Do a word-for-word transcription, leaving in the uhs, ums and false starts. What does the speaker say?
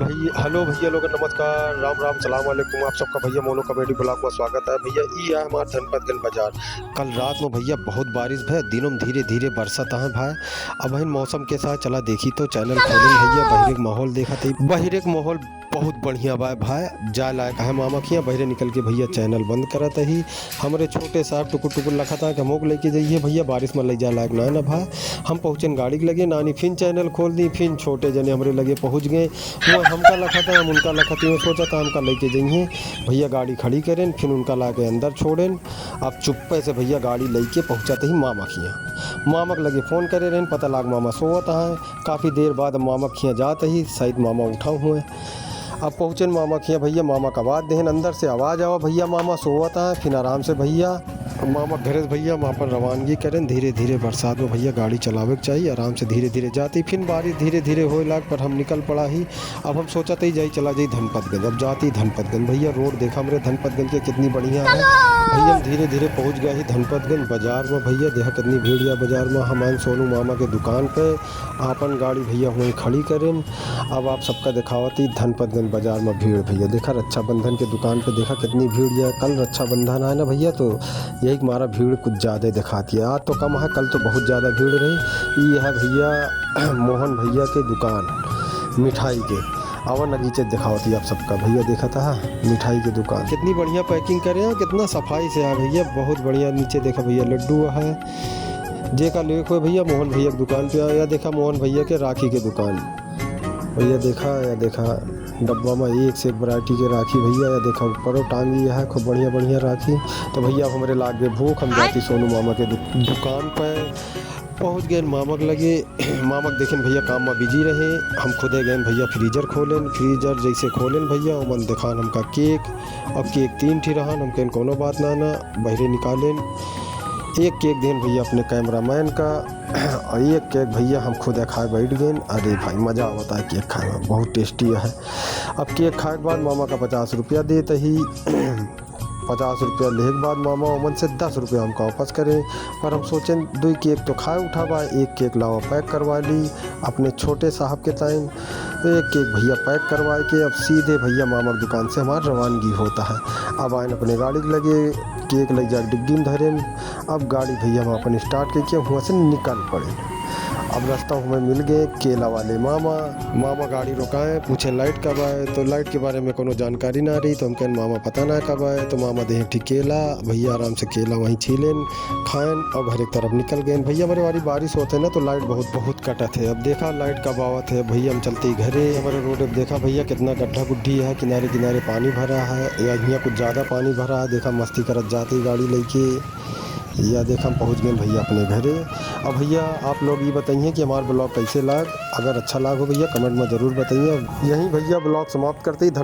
भैया, hello भैया लोग, नमस्कार, राम राम, सलाम वालेकुम। आप सबका भैया मोनो comedy vlog मा स्वागत है। भैया, ई है हमार धनपतगंज बाजार। कल रात मा भैया बहुत बारिश भय, दिनों में धीरे धीरे बरसत है भाई। अबहिन मौसम कैसा है, चला देखी तो। Channel खोलेन भैया, बहिरे के माहौल देखत ही। बहिरे के माहौल बहुत बढ़िया बा भाई, जाए लायक है मामा खिया। बहिरे निकल के भैया channel बंद करत ही। हमरे छोटे साहब टुकुर टुकुर लखत हैं कि हमोक लइके जइहे भैया, बारिश मा लइ जाए लायक ना है ना भाई। हम पहुँचेन गाड़ी के लगे, नानी फिन channel खोल दी, फिन छोटे जने हमरे लगे पहुँच गए। वो हमका लखत हैं, हम उनका लखत ही, वो सोचत हैं हमका लइके जइहे। भैया गाड़ी खड़ी करेन, फिन उनका लाके अंदर छोड़ेन। अब चुप्पे से भैया गाड़ी लइके पहुँचत ही मामा खिया। मामा के लगे phone करे रहेन, पता लाग मामा सोवत हैं। काफी देर बाद मामा खिया जात ही, शायद मामा उठा हुए। अब पहुँचेन मामा खिया भैया, मामा का आवाज देहेन, अंदर से आवाज आवा, "भैया मामा सोवत हैं।" फिन आराम से भैया मामा घरे से भैया हम आपन रवानगी करेन। धीरे धीरे बरसात मा भैया गाड़ी चलावे के चाही, आराम से धीरे धीरे जाती। फिन बारिश धीरे धीरे होए लाग, पर हम निकल पड़ा ही। अब हम सोचत ही जाई, चला जाई धनपतगंज। अब जाती धनपतगंज। भैया road देखा हमरे धनपतगंज के कितनी बढ़िया है। भैया हम धीरे धीरे पहुँच गए ही धनपतगंज बाजार मा। भैया देखा कितनी भीड़ या बाजार मा। हम आएन सोनू मामा के दुकान पे, आपन गाड़ी भैया हुए खड़ी करेन। अब आप सबका देखावत ही धनपतगंज बाजार मा भीड़। भैया देखा रक्षाबंधन के दुकान पे देखा कितनी भीड़ या, कल रक्षाबंधन है ना भैया, तो यही के मारा भीड़ कुछ ज्यादा देखात ही। आज तो कम है, कल तो बहुत ज्यादा भीड़ रही। ई है भैया मोहन भैया के दुकान मिठाई के। आवा नगीचे देखावत ही आप सबका। भैया देखत हा मिठाई के दुकान, कितनी बढ़िया packing करे हैं, कितना सफाई से है भैया, बहुत बढ़िया। नीचे देखा भैया लड्डू है, जेका लेक होए भैया मोहन भैया के दुकान पे आवा। या देखा मोहन भैया के राखी के दुकान, भैया देखा, या देखा डब्बा मा एक से एक variety के राखी भैया। या देखा ऊपरो टांगी है खूब बढ़िया बढ़िया राखी। तो भैया अब हमरे लाग गए भूख, हम जाती सोनू मामा के दु-, दुकान पे। पहुँच गए मामा के लगे। मामा के देखेन भैया काम मा busy रहे, हम खुदे गएन भैया freezer खोलेन। Freezer जैसे खोलेन भैया, ओमन देखान हमका cake। अब cake तीन ठी रहन, हम कहेन कौनो बात ना ना, बहिरे निकालेन। एक cake देन भैया अपने cameraman का, और एक cake भैया हम खुदे खाए बैठ गएन। अरे भाई मजा आवत है cake खाए मा, बहुत tasty है। अब cake खाए के बाद मामा का पचास रुपया देत ही। पचास रुपया लेहे के बाद मामा ओमन से दस रुपया हमका वापस करे, पर हम सोचेन दुई cake तो खाए उठा बा, एक cake लावा pack करवा ली अपने छोटे साहब के ताईं। तो एक cake भैया pack करवाए के अब सीधे भैया मामा के दुकान से हमार रवानगी होत है। अब आएन अपने गाड़ी के लगे, cake लइ जाके डिग्गी मा धरेन। अब गाड़ी भैया हम अपन start करके हुआँ से निकल पड़े। अब रास्ता हमें मिल गए केला वाले मामा। मामा गाड़ी रुकाए, पूछे light कब आए, तो light के बारे में कोनो जानकारी ना रही, तो हम कहेन मामा पता ना कब आए, तो मामा देहे ठीक केला, भैया आराम से केला वहीं छीलेन, खाएन और घरे की तरफ निकल गएन। भैया हमरे वारी बारिश होत है ना, तो light बहुत बहुत कटत है। अब देखा light कब आवत है, भैया हम चलते ही घरे। हमरे road अब देखा भैया कितना गड्ढा गुड्ढी है, किनारे किनारे पानी भरा है, या हियाँ कुछ ज्यादा पानी भरा है। देखा मस्ती करत जाते ही गाड़ी लइके। या देखा हम पहुँच गए भैया अपने घरे। अब भैया आप लोग ये बताइए कि हमार vlog कैसे लाग, अगर अच्छा लाग हो भैया comment मा जरूर बताइए। यहीं भैया vlog समाप्त करते ही, धन्यवाद।